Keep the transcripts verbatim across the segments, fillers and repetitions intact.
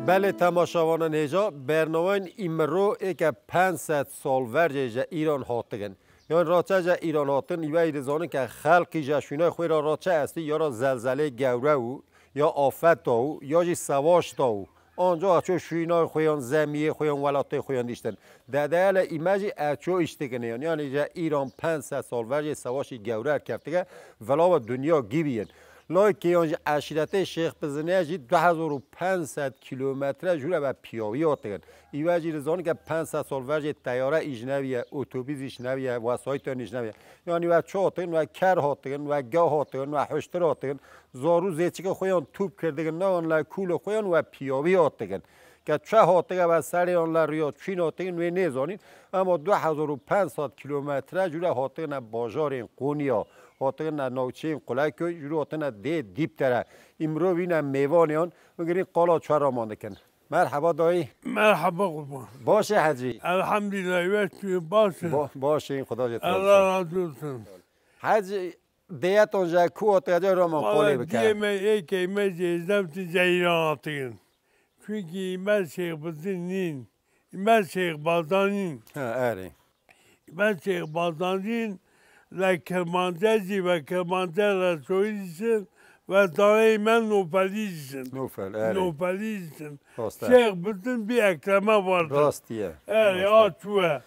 Belê temaşevanên hêja, bernameyên îmiro êke pênc sed sal vercê ji Îran hatikin. Yan raçe ji Îran hatin, îve yî dizanin ke xelkî ji şûnay xwe ra raçe estî, ya ra zelzelê gewre û ya afet da û ya jî sewaş da û anca eço şûnay xwe yan zemiyê xwe yan welatê xwe yan dîştin. Dedeyele îme jî eço îştikin yan. Yanî ji Îran pênc sed sal vercê sewaşî gewre erkeftike, velawa dinya gîbiyin. Layikê yan ji eşîretê Şêx Biziniye jî du hezar û pênc sed kîlometre jûre ve piyawî hatikin. Îve jî dizanin ke pênc sed sal vercê teyare îş nebiye, otobîs îş nebiye, wesayîtan îş nebiye. Yanî we çi hatikin, we ker hatikin, we geh hatikin, we hiştir hatikin. Zarû zêçikê xwe yan tûp kirdikin, newan le kûlê xwe yan we piyawî hatikin. Ke çi hatike ve serê yan le riya çîn hatikin, wê nêzanîn. Ema du hezar û pênc sed kîlometre jûre hatikine bajarên Qoniya, hatikine navçeyên Quleköy, jûre hatine dê Dîptere. Îmro vîne mêvanê yan, bigirîn qala çi raman dikin. Merheba dayî. Merheba qurban. Baş î hecî? Elhamdülillah, weş tu yê, baş î. Ba-, baş î, Xuda jê razî. Allah razî olsun. Hecî, dêyetan ji ku hatiye, raman qolê bike. Diyê me êkey me jê zevtî ji Îran hatiyin. Çunkî me Şêx Bizin nîn. Me Şêx Bazan nîn. Ha, erê. Ve Şêx Bazan jîn, ve Kirmance jî, ve Kirmance Reşoyî jî şin, ve daneyê me Nofelî jî şin. Nofel, erê. Nofelî jî şin. Rast e. Şêx Bizin bî Ekreme vardi. Rastî ye. Erê, a çû ye.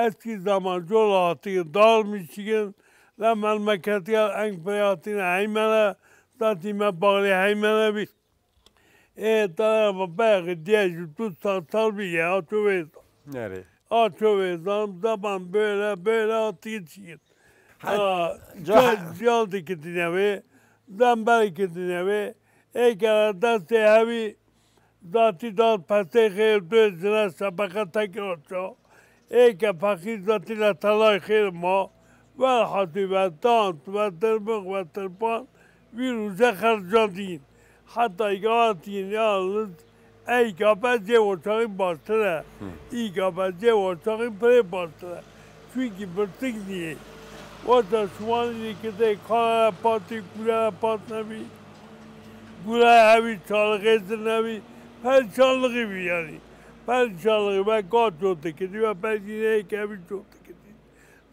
Eskî zaman cola hatiye dalmişikin, le memleketiye eng pey hatine Heymene, zatî me bağlê Heymene bî. Ê, tara me bayxê diye ji tu sal sal bî ye, a ço vê zan. Nerê? A ço vê zan, zaman böyle, böyle hatî çîn. Ha, ha, ca- ca-, ciyan dikitine wê, zember dikitine wê. Ê kere destê hevî, zatî dat pesê xêr dê zine sebeqe tekrar ça. Ê ke feqîr zatî le telay xêr ma. Velhatî ve tant, ve tirmix, ve tirpan, vî rûje xercandîn. Heta îgava tîn yalnız, ey gabe zê oçaxî baştir e. Hı. Î gabe zê oçaxî pirê baştir e. Çunkî birtik nîyê. Wata şiwanî dikitê, kara patî, kule pat nebî. Gula hevî çalixê zir nebî. Perîşanlixî bî yanî. Perîşanlixî ve gat cot dikitî ve perîşîneyê kevî cot dikitî.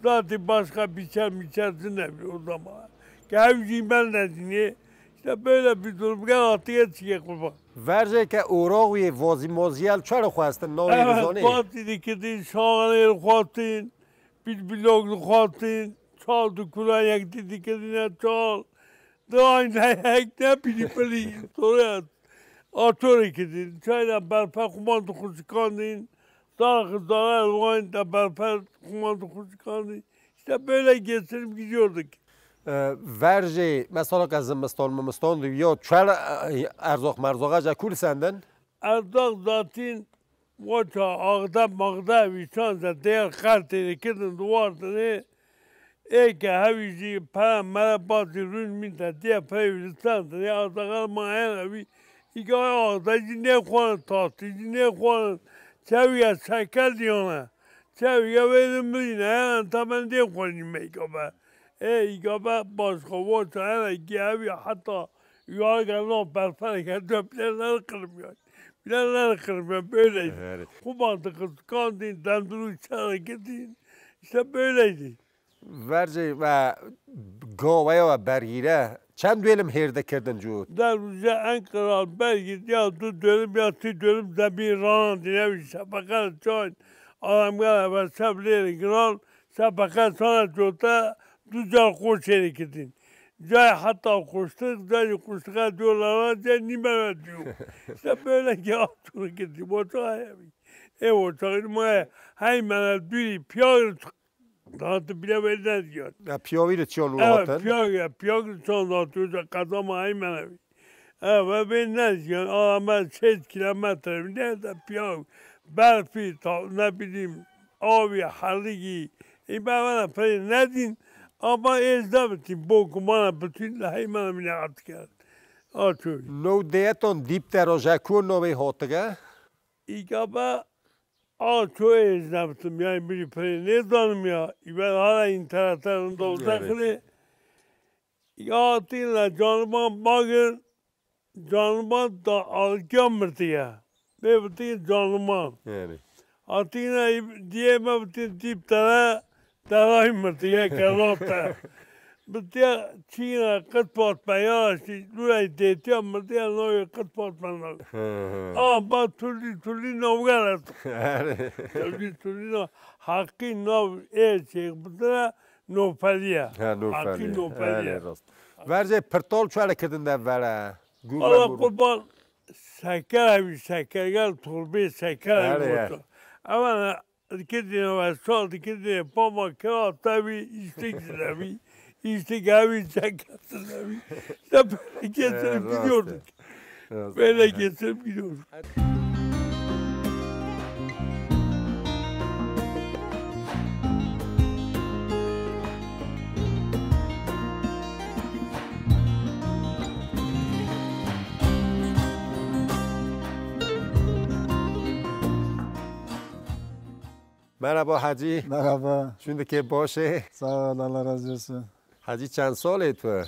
Zatî başka biçer miçer zî nebî o zaman. Ke ew jî me nedînê. İşte böyle bir durum. Gel atıya çiye kurban. Verceke orağ wê vazî moziyel çar xwestin, navê Evet, dizanê? Vazî dikidin, şaxanê xwestin, bilbilok xwestin, çal du kuran yek dî dikidin ya çal. Dayne hek ne pili pili, sonra atorê kidin. Çayla berfe xuman dixuşikandin. Dar xizara elwan da berfe xuman dixuşikandin. İşte böyle geçinip gidiyorduk. E, verjê, mesela ke zimistan mimistan dibiya, çer, e, erzox merzoxa ja kul sendin? Erzaq zatin, waça ağda mağda vîşan de değer kartê kidin duwardinê. Ê ke hevî jî pere mere bazî rûn mîn te diye peyvî li ser dinê, ardaxel ma hene wî, îgayê arda jî nêxwarin, tastî jî nêxwarin, çewî ya şeker diyane, çewî ya wê li milîne, hene ta ben dê xwarin îme îgabe. Ê îgabe başqa waça hene, gê hevî heta yarge no berfereke dö bile ner qirmiyan. Bile ner qirmiyan, böyleydi. Evet. Xuman dikandin, denduru çerekidin. İşte böyleydi. Vercê ve gavaya ve bergîre çend dölim hêr dikirdin cût? Der rûje en qral bergî ya du dölim ya sî dölim zemîn ranandîne wî şefeqet çayn. Adamgere ve şev lêrê giran şefeqet sana cote du car qoçêrê kitin. Cay heta kuştik, cay kuştika diyorlar, cay nimere diyor. İşte böyle ki atını kitin. Boça haya. E o çağın maya heymene duri piyagir Dağıtıp bile beni ne diyor? Ya piyavî de çiyan Evet, uhatin. Piyagir, piyagir çan dağıtıyor, kazama heymene. Evet, beni ne diyor? Ama sekiz kilometre, ne de piyagir. Berfi, ta-, ne bileyim, abi, haligi. E, ben bana pey ne diyeyim? Ama ezde bitti, bokumana bütün heymene bile artık yani. Açıyor. No deyeton dîp te roja ku no bey hotige? İkaba A ço ez nebtim, yani biri pere nêzanim ya. Îber hala înternete rinda Evet. Uzakine. Ya tîn la caniban bagir, caniban da alkiya mirtiye. Bê bitî canliman. Yani. Hatîne diyê me bitî dîp tere, terayî mirtiye kerate. Bitiye çîne qit pat peya şî, lûrey têtiya mirtiye navê qit pat pena. Hı hı. Amba tulî tulî navgere. Yani. Tulî tulî nav, heqî nav ê çêk bitire nofeliye. Ha, nofeliye. Heqî nofeliye. Yani, rast. Vercê pirtol çare kirdin de vere. Gûr ve Allah mûr. Qurban, şeker hebî, şekergel torbê şeker hebî. Hele ya. Goto. Ewa dikirdiye ve sal dikirdiye pama kira tevî, îştik ji nebî, îştik hebî, şeker ji nebî. İşte böyle geçirip gidiyorduk. Rast e. Rast e. Böyle geçirip gidiyorduk. Merhaba Hacî. Merhaba. Çûn dikê, baş ê? Sağ ol, Allah razı olsun. Hacî, çend sal ê tu? Ee,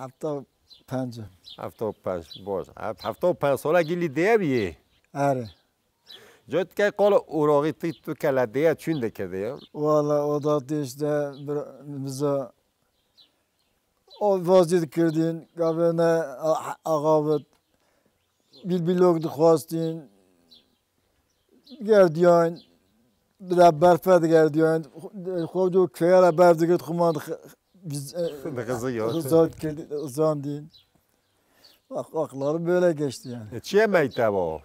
hevta û pênc. Hevta û pênc, baş. Hef-, hevta û pênc sala gilî dêye biyê? Erê. Cot ke qala ûroxî tî tu ke le dêye çûn dikirdi ya? Wala o da tê işte bir, bize o vazî dikirdin, gavene a-, ağa bit, bilbilok dixwastin, gerdiyan, bila berfe digerdiyan, xwe do keyara ber digirt, xuman dix-, biz, e, Dixizî ya. Xizat kirdi, xizandin. Bak, akları böyle geçti yani. E, çiye mekteba o?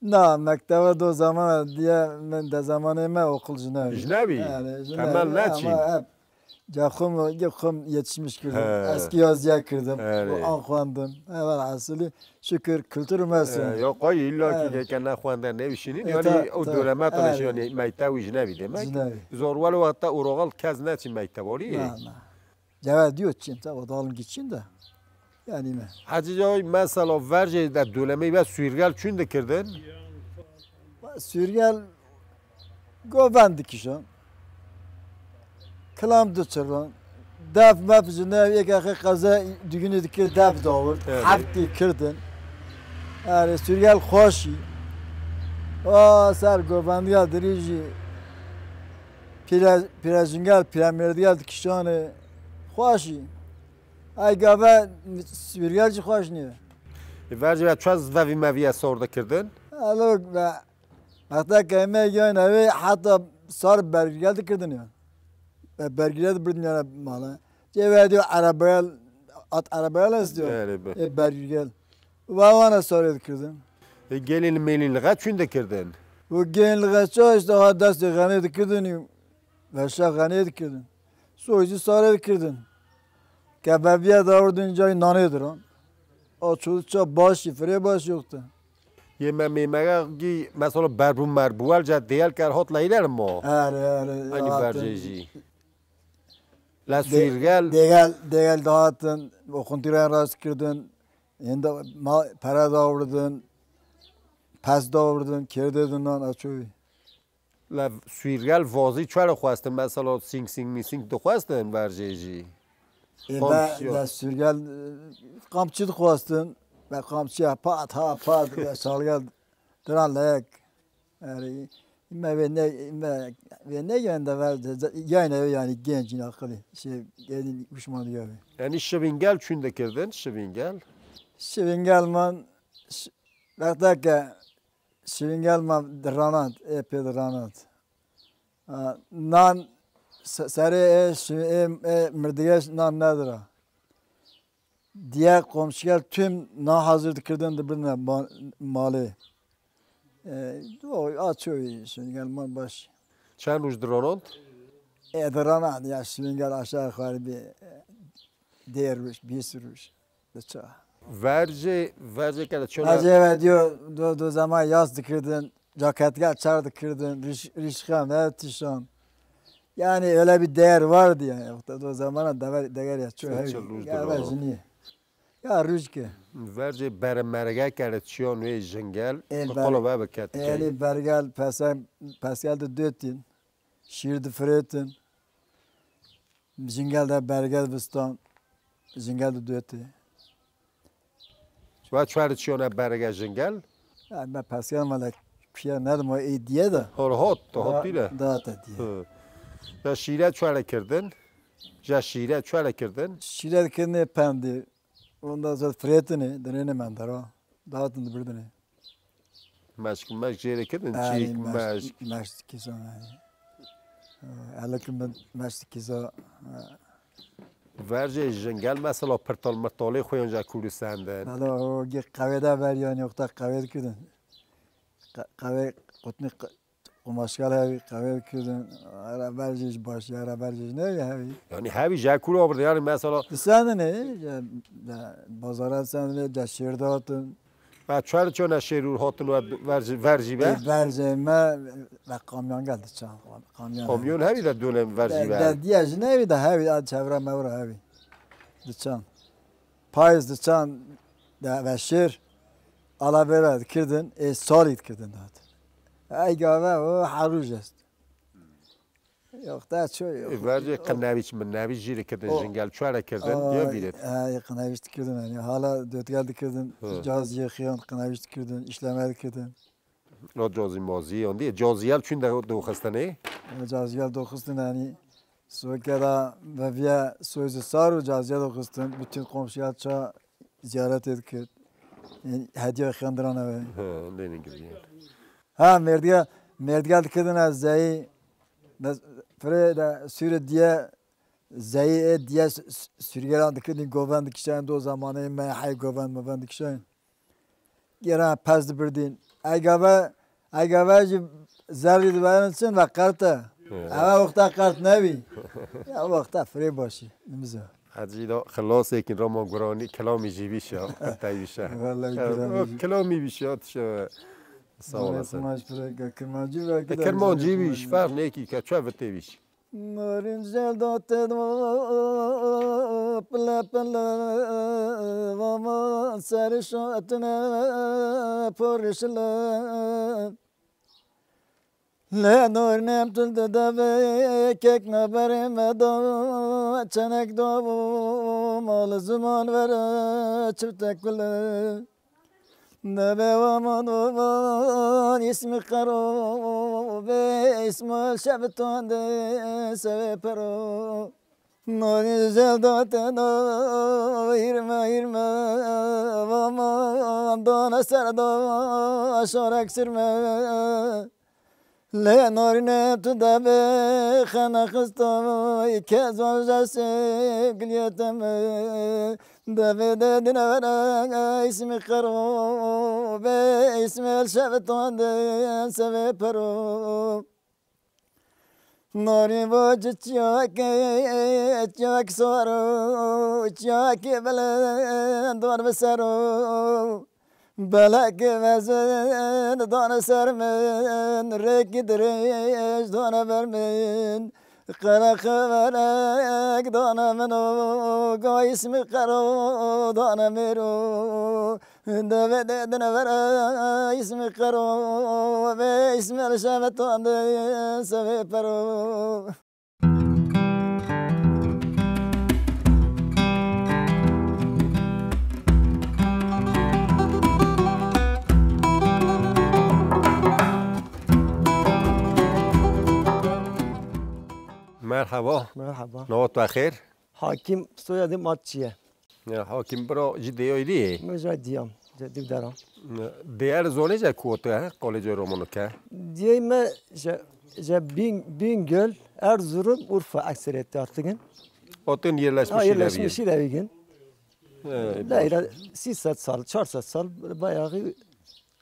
Na, mektebe do zamana diye, min de zamanê me okul ji nebî. Ji nebî? Yani, ji Temel nebî, neçîn? Ama hep ca xum, xum yetişmiş kirdim. He. Eski yazıya kirdim. He. O an xwendim. He, velhasili şükür kültürüm olsun. He, yok, ay, illa ki Evet. ke ne xwende ne bişînin. E, Yani ta-, o ta-, dönemet evet. Yani mekteb ji nebî demek. Ji nebî. Zor welo hatta ûroxal kes neçî mekteb olî. Na, na. Cevher diyor çim, ta o dalım geçin de. Yani me. Hacı Cavit, mesela vercê de dölemê ve Sûrgel çûn dikirdin? Sûrgel govend dikişan. Kilam diçiran. Def mef ji ne yek axê qeze düğünü dikir def davur. Evet. Heftî kirdin. Yani Sûrgel xweşî. O ser govendiya dirîjî. Pire, pire jingel, pire mêrdigel dikişanê xweşî. Ay gave Sûriyel jî xweş nîye. Vercê ve çend zevî mevî ye sor dikirdin? Elo ve wexta ke me yayne wê heta sar bergîrgel dikirdin ya. Ve bergîrgel dibirdin ya mala. Cê ve diyor arabaya, at arabaya istiyor. Yani be. E, bergîrgel. Ve wana sarê dikirdin. E, gelin mêlîn lixe çûn dikirdin? Bu gelin lixe ça işte ha destê xenê dikirdin. Veşa xenê dikirdin. Soy jî sarê dikirdin. Kebebiye davurdin cayê nanê diran. O çû ça başî, firê baş yoktu. Yê me mêmege gî mesela berbû merbû el ca dêyel ker hat leyler mo. Erê, erê. Aynı hatin. Vercê jî. La De-, Sûrgel. Dêgel, dêgel dahatin, oxuntiran rast kirdin. Ênda ma pere davurdin, pes davurdin, kêrdê dinan açoyî. La Sûrgel vazî çere xwestin, mesela sing sing mi sing dixwestin vercê jî. Ê, Komşu. Be, be Sûrgel, e, kamçî dixwestin. Be kamçî ha pat, ha pat, be Sûrgel diran lek. Yani, me vê ne, me vê ne yayında ver, yayın evi yani genç yine akıllı. Şey, gelin kuşman diyor abi. Yani şivingel çün de kirdin, şivingel. Şivingel man, ş-, wexta ke şivingel man diranat, epey diranat. Ha, nan se-, serê e, şi-, e, e, mirdigeş nan nedira. Diğer komşular tüm nan hazır dikirdin de birine ma-, malê. E, o açıyor şimdi gel man baş. Çend roj diranand? E, diranand ya şimdi gel aşağı yukarı bir, e, dêr roj, bîst roj. Diça. Vercê, vercê kere çona. Vercê ve diyor, do, do zaman yaz dikirdin, caketgel çar dikirdin, riş, rişkan, her tişan. Yani öyle bir değer vardı yani. Yoksa o zamana dever, deger ya, çoğu Çil, her, çil rûj ya, diran. Ver jini. Ya rûj ki. Vercê bere merege kere çiyon ve jingel, El kolo ber-, ve beket. Eli bergel, pesen, pesgel de dötin, şiir de fretin. Jingel de berge bistan, jingel de dötê. Ve çar çiyone berge jingel? Ya me pesyan mala kuya nedim o ê diye de. Hor hot, to hot bîre. Da te diye. Hı. Ya şîre çare kirdin. Ja şîre çare kirdin. Şîre kirdin ê pendî. Onda zot firetinê, dinêne mendera. Datin dibirdinê. Meşk, meşk jêre kirdin, Ay, çîk, meşk, meşk. Meşk dikîsan, ay. Elek min meşk dikîsa. Verjê jingel mesela pirtal mirtalê xwe yan ja kûrî sendin. Hala o gi qewê de ver yan yokta qewê dikidin. Qe-, qewê qutnî qe-, qumaşgel hevî qewê dikidin. Ara verjê ji baş, ara verjê ji ne hevî. Yani hevî ja kûrî abirdi yani mesela. Disendin e, ya, ya, bazara sendin e, ya şêr datin. Ve çar çone şêrûr hatin ve verjî, verjî be? Ê, verjê me ve kamyon geldi çan. Kamyon. Kamyon hevî de dönem verjî be. De diye ji ne hevî de hevî ad çevre mevra hevî. Diçan. Payız diçan de ve şêr. Ala vera dikirdin. Ê salî dikirdin dat. Ey gave o herûj est. Yok, daha çok yok. E, verci qinevîç min nevî jî kirdin, jingel çare kirdin, diye bîret. Ay, qinevîç dikirdin yani. Hala dötgel dikirdin, caziyê xiyan qinevîç dikirdin, işleme dikirdin. O cazî mazî, yan diye caziyel çün de doxistinê. Caziyel doxistin yani. Soke da veviye soyzu sar û caziye doxistin. Bütün komşuya ça ziyaret edikir. Yani, hediye xiyan diran eve. Ha, lênin girdiye. Ha, mêrdiga, mêrdiga dikidin ez zeyî. Firê de sûrê diye, zeyî ê diye s-, s-, sûrgeran dikidin, govend dikişayên do zamanê me hey govend movend dikişayên. Gera pez dibirdin. Egave, egave jî zerrî diberin çin ve qerte. Eve wexta qert nebî. Ya wexta firê başî. Nimize. Hecî da xilasêkin roma guranî kilamî jî bîşa, tey bîşa. Vallahi kilamî jî. Kilamî bîşa, tişe. Sağ olasın. Kirmancî ve kirmancî bîş, ferq nêkî ke çe vitê bîş. Narin jel date do pile pile vama serişatine porişle. Le nor nem tu de deve kek na berê me da çenek da mal ziman vere çifte kule. Deve vaman vaman ismi qero be ismi şebtan de seve pero. Nori zel date da irme irme vaman dana ser da şarek sirme. Lê narîne tu devê xene xista, ke zon je sevgiliyê te me. Devê de dinevere îsmî qero be, îsmê li şevitan de sevê pero. Narî vo çiçiyakê, çiyakê saro, çiyakê belendor bi sero. Belekê mezin dane ser min, rêkî dirêj dane ber min. Qerexe verek dane min o, ga îsmî qero dane mêro. Devê de dinevere îsmî qero, vê îsmê li şevetan de sevê pero. Merhaba. Merhaba. Nava tu xêr? Hakim, soyadê Matçî ye. Ya, Hakim bira ji Dêyayî ye? Min jay diyam, ji Dîvdera. Dêyer zonê je ku ote, he? Qolê je romano ke? Diyey me je, je Bin-, Bingöl, Erzurum, Urfa ekseriyet artıgin. Otin yerleşmiş Ha, yerleşmiş Şilevigin. He, Leyla, sî sed sal, çar sed sal bayağı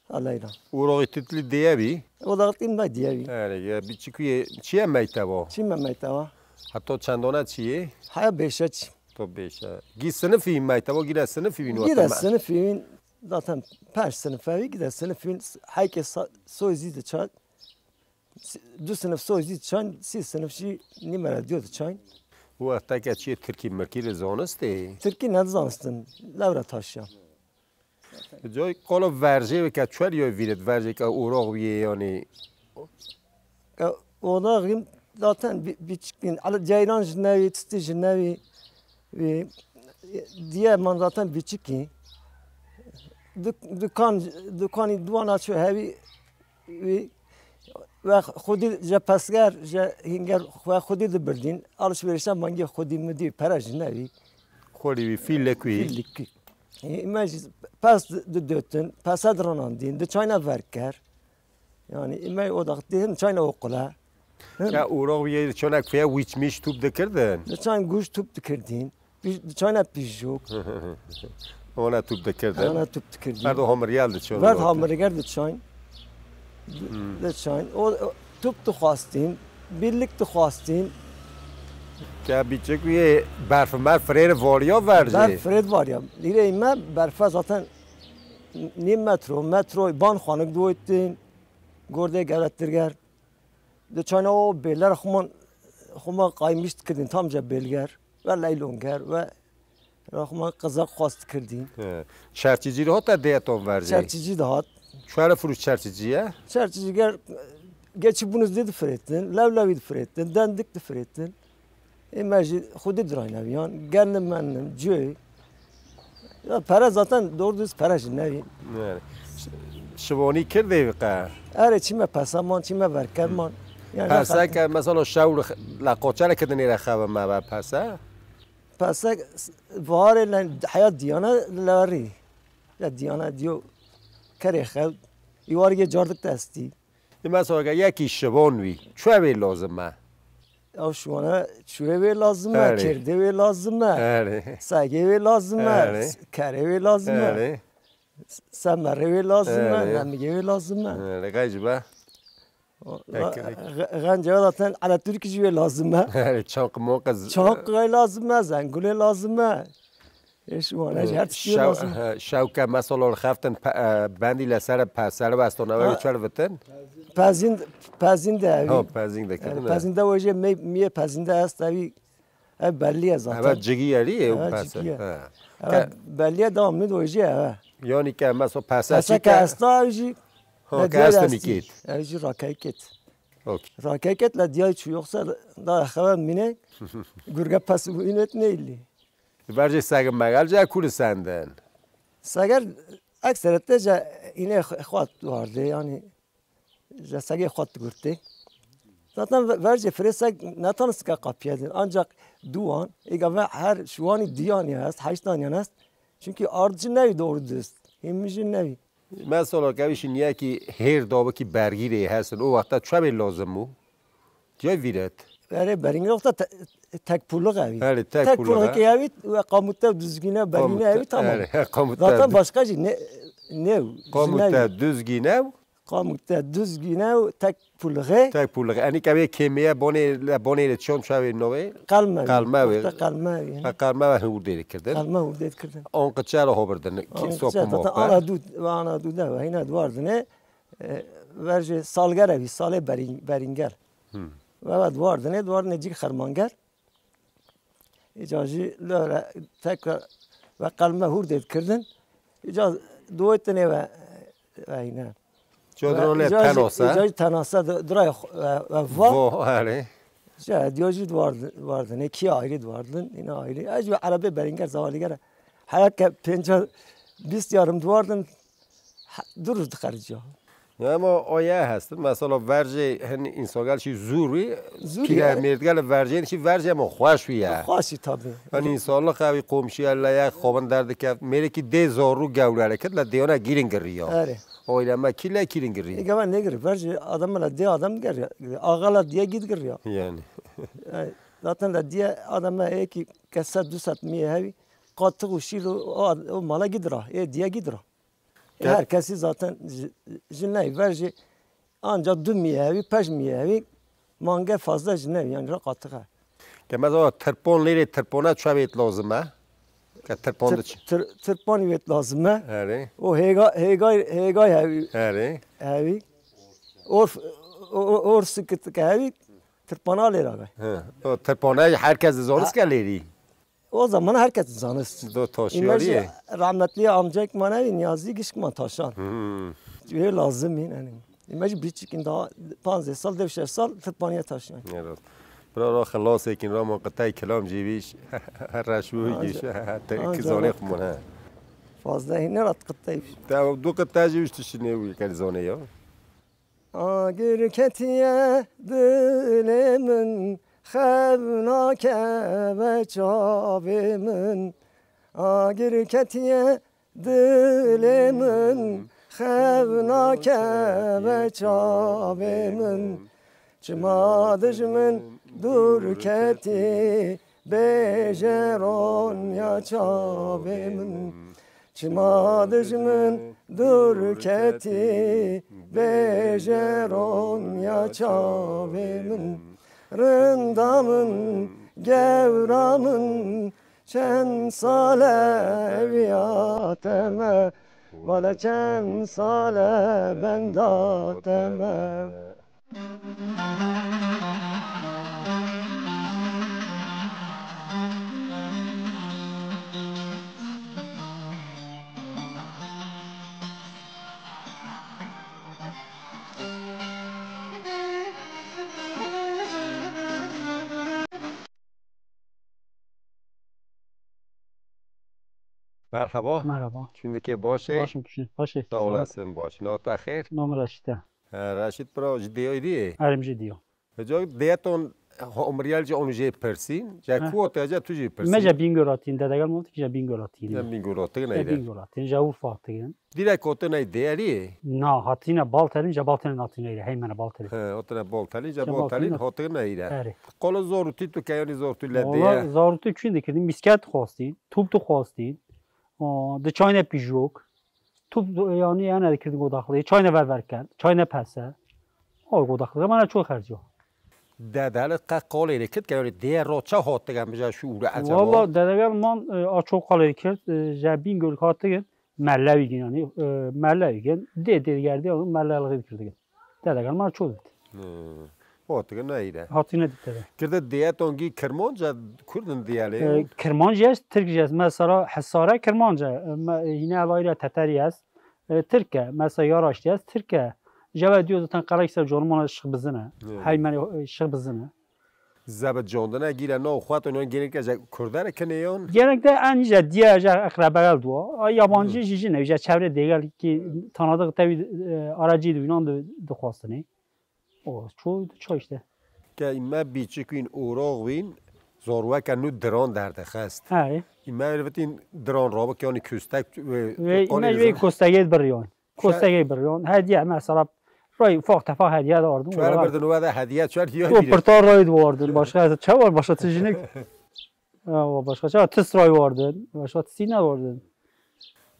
Aleyna. Ûroxî titlî diye bî? Odaxtîn me diye bî. Erê, ya, bi çi kuye, çiye meyteva? Çi me meyteva? Heta çendane çi ye? Haya beşe çi. To beşe. Gî sinifî meyteva, gî de sinifî bîn Gî de sinifî bîn, zaten penc sinife bî, gî de sinifî bîn, heyke sa-, soy zî de çay, si-, du sinif soy zî de çay, sî sinif jî nîmere diyo de çay. Wexteke çi ye Tirkî mirkî li zanistê? Tirkî ne zanistin, lewre taşya. Coy qolo verjê weke çer yoy vîret, verjê ke ûrox bîyê yanî. E, odaxîm zaten bi-, biçikîn. Ala ceyran ji nevî, tistî ji nevî. Vî, diye man zaten biçikî. Duk-, dukan, dukanî duwana çû hevî wî ve xwedî je pesger, je hînger xwe xwedî dibirdîn. Alişverişa mangê xwedî midî pere ji nevî. Xwedî wî fîlek wî. Fîlek wî. E, me jî pes di-, didotin, pese diranandîn, di çayna verker. Yani, me o da dihim çayna okula. Hı? Ya, ûrox wî yê çanek feye wîçmîş tûp dikirdin? Di çayn guş tûp dikirdîn. Pij-, di çayna pijok. Ona tûp dikirdin? Ona tûp dikirdîn. Berdo hamiriyel di çayn Verd orta. Hamiriger di çayn. Hmm. Di çayn. O, o tûp dixwastîn, birlik dixwastîn. Ke biçik wî berf merf firêr valiya verjê. Berf firêr valiya. Lîrê me berfe zaten nîm metro, metro, ban xwanik duwêtin, gordê gevetirger. Di çayna o bêler xuman, xuman qaymiş dikirdin, tam ce bêlger ve leylonger ve xuman qizak xwast dikirdin. He. Çerçicî re hata dêton verjê? Çerçicî de hat. Çuwere firuş çerçicî ye? Çerçicî ger geçî bunuz dê difirêtin, lewlewî difirêtin, dendik difirêtin. Ê me jî xwedî dirayne viyan, gendim mendim, cuyê. Ya pere zaten doğru düz pere jî nevî. Yani, ş-, şivanî kir dê wî qe? Erê çî me pesa man, çî me verker man. Yani Pese ke mesela şew li x-, la qoçere kidinê re xewe me be pese? Pese s-, viharê le heya diyana lerî. Le diyana diyo kerê xew. Îwargê cardik destî. Di mesela ke yekî şivan wî, çuwe wê lazim e? Ew şiwana çuwê wê lazim e, Erê. Kêrdê wê lazim e, Erê. Segê wê lazim e, Erê. Kerê wê lazim e, Erê. Semerê wê lazim e, Erê. Nemigê wê lazim e. Erê, qey ji be? O, Peki, peki. Xe-, Xence zaten Atatürk jî wê lazim e. Erê, çanq monq ez- Çanq wê lazim e, zengulê lazim e. Ê, şiwana jî her tiştî Şew-, lazim. he, şewke mesela li xeftin pe-, e, bendî li ser pesere weston, ew Ha. Çer vitin? Pezîn, pezîn de evî. Ha, pezîn de Yani kirin, he. Pezîn de wê jê me-, miyê pezîn de est evî. Ev belliye zaten. Eve cigî erî, ew Eve pese. Cigî ye. He. Eve Ke- belliye devam nid wê jê eve. Yani ke mesela pese Pese çi ke ke? Esta ev jî. Ha, Ne ke diyor esti esti. Nikit. Ev jî rakey kit. Okey. Rakey kit le diyay çu yoksa da xewe mine. Gurge pes bu inet neyli. Verjê segin megel ce kuli senden. Seger ekserette ce ine xwat vardı yani. Ce segê xwat gurte. Zaten ve-, verjê firê seg netanı sika kapiyedin. Ancak duan, ega ve her şuani diyan ya est, heştan ya est. Çünkü ardıcı nevi doğru düz. Himmici nevi. Mesela ke wî şî niyekî hêr dawikî bergîrê hestin, o wexta çavê lazim bû? Tiya vîret. Erê, berîngê wexta te-, tek pulluq evî. Erê, tek Tek pulluq, pulluq he. Evî ve qamute, düzgüne, berîne Qamute, evî tamam. Erê, he, qamute. Zaten başka jî ne, ne, Qamute, ne, düzgüne. Qamute, düzgüne, tek pulluğe. Tek pulluğe. Enî ke wê kêmeye bonê, le bonê le çon çavê nove? Qalme. Qalme wê. Wexta qalme wê. Ha, qalme ve hûr dêrê kirdin. Qalme hûr dêr kirdin. On qıçara hobirdin. Ki On sopo qıçara, mope. Ana dû, ana dû de, hîna duardine. E, verjê salgere vî, salê berî-, berîngel. Hmm. Ve ve duardine, duardine cîk xermanger. Îca jî lore tekrar ve qalme hûr dêt kirdin. Îca duetine ve, ve yine. Çodrone Ve îca jî, penose. Îca jî tenase du-, duray xu-, ve, ve va. Vo, erê. Îca diyo jî duard-, duardine, ki ayrı duardin, yine ayrı. Ez ve arabê berîngel zavalîgere. Haya ke pênca, bîst yarım duardin, Ha, du roj dixericiya. Ya, ama o ya hestin. Mesela verjê hin însan gel şî zûr wî, Zûr pîre ya. Mêrd gel verjê şî verjê ama xweş wî ya. Xweş wî tabii. Hin însanlıq ew komşiya le ya xovin derdikevt. Mêrekî dê zor û gewlere kit le dêyana girin giriya. Erê. O ile me kî le girin giriya. Ege ben ne gir? Verjê adam le dê adam gir. Axa le diye gid giriya. Yani. E, zaten le diye adam eki keset du set miye hevi. Qatık û şîr o, o, o mala gidira. E, diye gidira. Ke- Her kesî zaten ji, ji neyver jî anca du mîye hevî, pej mîye hevî, mange fazla ji neyvî, yani re qatixe. Ke mesela tirpon lêrê tirpona çavêt lazim e? Ke tirpon Tir-, diç. tir-, tirpon wêt lazim e. Erê. O hêga-, hêgay, hêgay hevî. Erê. Hevî. Orf-, o, o, orsi kit-, ke hevî, tirpona lêra be. He. O tirpona her kes dizonis Ha. ke lêrî. O zaman herkes zanist. Do taşiyarî Îme jî ye. Rahmetli amcayk mane Niyazi gişk man taşan. Hmm. Wê lazim in, yani. Îme jî biçikin daha panzdeh sal, dev şeş sal tirpaniye taşan. Evet. Bira ra xelasêkin ra man qitay kelam jî bîş. Her reş bû Anca-, giş. Te anca kizanê bak. Xumon he. Pazdehî ne rat qiteyî. Te du qite jî wî tiştî nêwî qerizanê ya. Agir ketiye dilê min, xev nakeve çavê min. Agir ketiye dilê min, xev nakeve çavê min. Çima dijmin dûr ketî, bêje ronya çavê min. Çima dijmin dûr ketî, bêje ronya çavê min. Rinda min, gewra min, çend sal e ew ya te me, wele çend sal e benda te me. Merhaba. Merhaba. Çûnekê baş e? Başım kişi. Baş e. Sağ olasın, baş. Navê te xêr? Namê Reşîd e. He, Reşîd bira ji dêyayî dî? Erê, ji dêya. Hêca dêyetan omeriyel ji onu jê pirsîn. Ji ku hatiye, ji tu jê pirsîn? Me ji Bîngol hatîn, dedegel min got ki ji Bîngol hatîn. Ji Bîngol hatîn. Ji Bîngol hatîn, ji Urfa hatîn. Direkt hatine Dêyerî? Na, hatine Baltelîn, ji Baltelîn hatine îre. Heymene Baltelîn. He, hatine Baltelîn, ji Baltelîn hatine îre. Erê. Qala zarûtî tu ke yanî zarûtî le dêye? Wala zarûtî çûn dikirdim, misket dixwastîn, top dixwastîn. O, di çayne pîjok. Top, yanî, ene dikirdin godaxlê. Çayne ver ver kerd, çayne pese. O godaxlê. Mana ço xerciyo. Dede li qe qalê li kit ke, yanî dêye ro çawa hatigen, bija şu û re eceba? Wala dedegel man, e, a ço qalê li kit, e, ji Bîngol hatigen, mele wî gin, yanî, e, mele wî gin, dê dê gerdî, mele li xid kirdigin. Dedegel man ço dit. Hmm. Hatigen ne îre. Hatine dit dede. Kirde dêye tongî Kirmanc e, Kurd in diyalê? E, Kirmanc ez, Tirk ez. Mesela Hisare Kirmanc e, me, yine elayra Teterî ez. E, Tirk e. Mesela Yaraştî ez, Tirk e. Jeve diyo zaten qelek ser canım ona şık bizine. Evet. Heymene, e, şık bizine. Zebe candine gîre nav xwet û gelek ez Kurdere kinê yon? Gelek de en îce diye ez eqrebegel dua. Ay yabancı jî jine, îce çevre dêgel ki tanıdık tevî, e, aracı duyunan de, de xwastine. O, çoğu da çay işte. Ke me bîçik wîn, oraq wîn, zarweke nû diran derdixist. He. Î me vêtin diran rabik, yanî kostek ve, ve, me vê kostegê biriyon. Kostegê biriyon. Hediye mesela ray ufak tefak hediye de vardı. Çuwar berdin ve de hediye çuwar diyor. O pirtar ray de vardı. Başka çawa başka tijine. Ewa, başka çawa tist ray wardin, başka tistî ne wardin.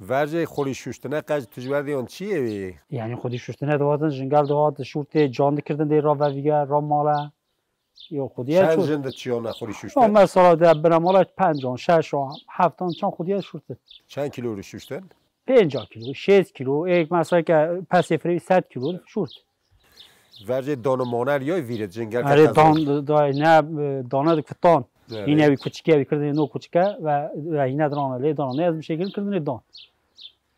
Vercê xwedî şuştine qe ji tu ji ber diyon çi ye wê? Yani xwedî şuştine dihatin, jingel dihat, şûrtê, can dikirdin dê ra vevîge, ra male. Yo, xwedî ye. Çend jin di çiyona xwedî şuştin? O mesela de bine mala pencan, şeşan, heftan çan xwedî ye şûrtin. Çend kilo rû şuştin? Pênca kilo, şêst kilo, êk mesela ke pesê firê sed kilo şûrt. Vercê dano maner yoy vîret jingel. Erê, dan da ne, e, dana dik fitan. Erê. Hîne wî kuçike, wî kirdinê no kuçike ve, ve hîne dirana lê dana. Ne ez bir şekil kirdinê dan.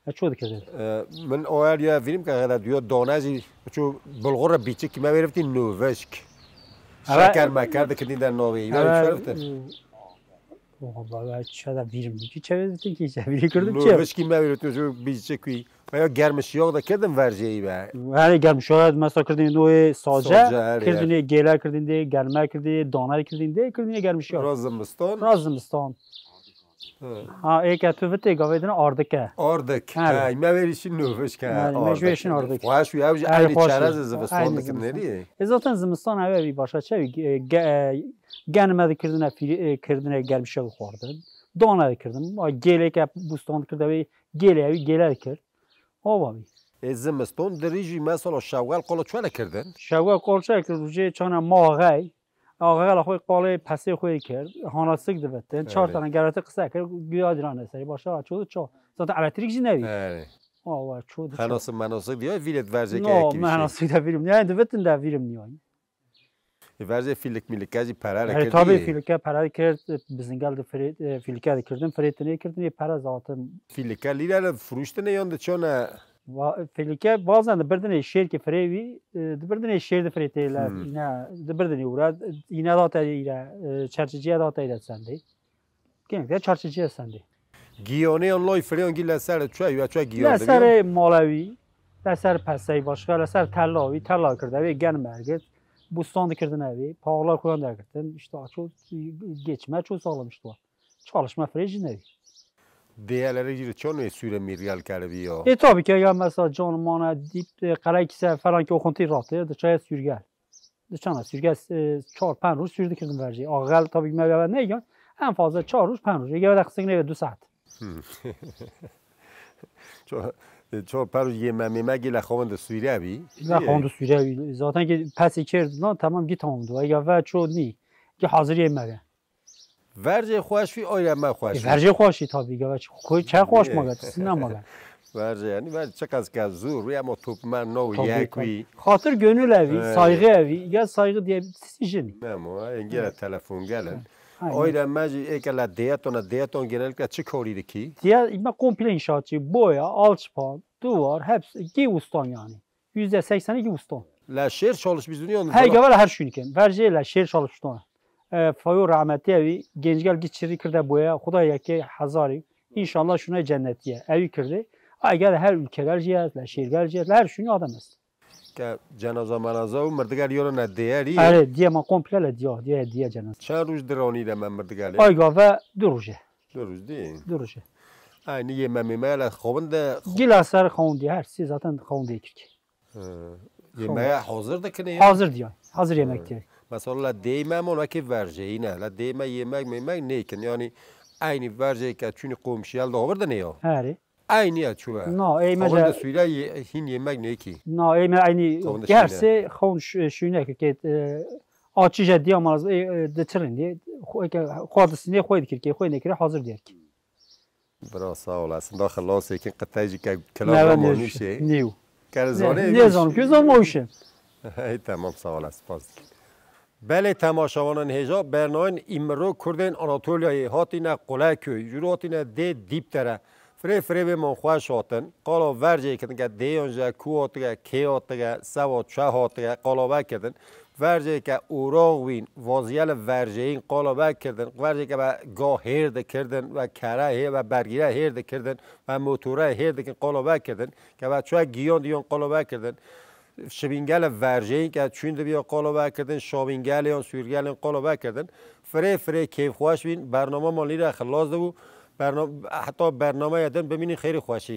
E, ço dikirdin. E, min o el ya vîrim ke gela diyo dana jî ço bulgur bîçik me veriftin nuvişk. Evet. Şeker meker dikirdin de navê. Evet. Valla ben çada birim ki çevirdim ki çeviri kırdım ki. Nurveşkî me wê tu şu bîçik wî. Veya germiş yok da kirdim verceyî be. Her germiş yok mesela kirdin noyê sace, sace, her kirdin yer. Gêle kirdin de, germe kirdin, dana kirdin de, kirdin germiş yok. Ra zimistan. Ra zimistan. Hı. Ha, ê ke tu vitê gavê dine ardik e. Ardik. Her. Ha, me verî şî nurveşk e. Yani, me ardik. Şî ardik. Xweş û ew ji aynî çerez zimistan dikin nerî? E, zaten zimistan ev evî başa çevî, e, ge-, e, Genime dikirdine fîrî, e, kirdine germişe xwardin. Dane dikirdin. Ma gêleke bûstan dikirde wê gêlê wî gêle dikir. Ava wî. Ê zimiston dirî jî mesela şewqel qolo çi wele kirdin? Şewqel qol çi kir? Rûjê çana ma axey. Axey la xwe qalê pesê xwe kir. Hanasik divitin. Çar tane gerete qise kir. Güya dirane serî. Başa açıldı ça. Zaten elektrik jî nevî. Evet. Ava çoğu. Hanasik menasik diyor. Vilet verecek. No, menasik de virim. Yani divitin de virim yani. Ê vercê fîlik mîlike jî pere li kir. Erê, tabî fîlike pere dikir, bizingel di firê-, e, fîlike dikirdin, firê tinê kirdinê pere zaten. Fîlike lîre li firûştinê yan diçone? Va-, fîlike bazen dibirdinê şêrkê firê wî, e, dibirdinê şêr di firê tê le, Hmm. îne, dibirdinê û re, îne da te îre, e, çerçiciye da te îre sendê. Gelek de çarçıcıya sendê. Giyanê yan lay firê yan gî leser çi ya, çi ya giyan Leser digiyan? Malewî, leser Pesey başka, leser Tella wî, Tella kirde wê gen mergit, bûstan dikirdin evî, paxlar kuran derkirtin, işte aço geçme çok sağlam işte. Çalışma firê jî nevî. Değerleri jî çon ê sûre mîrgel keribî ya. E tabii ki ya mesela can mane dip e, qelekî se falan ki oxuntî ratê, de çaya sürgel. De çana sürgel e, çar pênc roj sür dikirdin verci. Ağel tabii ki meveve ne ya? En fazla çar roj pênc roj. Ege de kısık ne du saat. Ço ço peru yeme meme gile xovin de suyre bi. La xondu sürgel. Zaten ki pesi kirdi lan tamam git tamamdı. Ege ve ço ni. Ki hazır yemege. Vercê xweş wî, ayre me xweş. E, vercê xweşî tabii ki. Koy çay xweş maga, sinema ga. Vercê yani ver çiqas ke zor wî ama top me no yek wî. Xatir gönül evi, saygı evi. Ya saygı diye sizi jin. Memo, engere telefon gelen. Ayre me jî êke la diyeton, diyeton genellikle çi korî dikî? Diye me komple inşaatçı, boya, alçıpan, duvar, hepsi ki ustan yani. Yüzde sekseni ki ustan. La şêr çalışmî zûnî yan? Her gava her şûnî kin. Vercê la şêr çalışmî. E, Fayo rahmetî evi gençgel giçiri kirde boya. Xuda yekê hezarî. İnşallah şuna cennetiye. Evi kirdi. Ay gel her ülkegel jiyet, la şêrgel jiyet, la her şûnî adam est. Ke cenaza menaza û mirdigal yona ne değeri. Are diye ma komple le diye, diye, diye cenaza. Çend roj diranî de me mirdigal. Ay gava du roje. Du roj değil. Du roje. Aynı yeme meme le xovin de. Gila ser xovin diye, her şey zaten xovin diye kirki. Yemeğe hazır da kine. Hazır diye. Hazır yemek diye. Mesela değme ama ona ki verce yine. La değme yemek memek ne kin. Yani aynı verce ke çünkü komşuyal da haber da ne ya. Her. Aynı ya çuva. No, ey Xovin de mesela. Suyla ye- hin yemek ne ki. No, ey me aynı Xovin de gerse xovin şûnek ki e, açıca diye amaz e, e, de çirin diye. Xo- ke- Xo de sine xo dikir ki xo ne kire hazır diye ki. Bira sağ olasın. Da xelasê kin qıtaycı ke kelam manuşe. Niu. Kere zane. Ne zan ki zan moşe. Hey tamam sağ olasın. Spas dikin. Belê temaşevanan hêja bernayên îmiro Kurdên Anatoliyayê hatine Quleköy, jûr hatine dê Dîptere. Firê firê bê man xweş hatin. Qala vercê kitin ke dêyan ji ku hatige, kê hatige, sewa çe hatige, qala vekirdin. Vercê ke oraq wîn, vaziye li verceyîn qala vekirdin. Vercê ke be ga hêr dikirdin, ve kere hê, ve bergîre hêr dikirdin, ve motore hêr dikin qala vekirdin. Ke be çe giyan diyan qala vekirdin. Şibîngele verjeyên ke çûn dibiya qalo vekirdin, şabîngele yan sûrgelên qalo vekirdin. Firê firê kêfxweş bîn, bername man lîre xilas dibû. Bernam, heta bernameya din bimînin xêrî xweşî.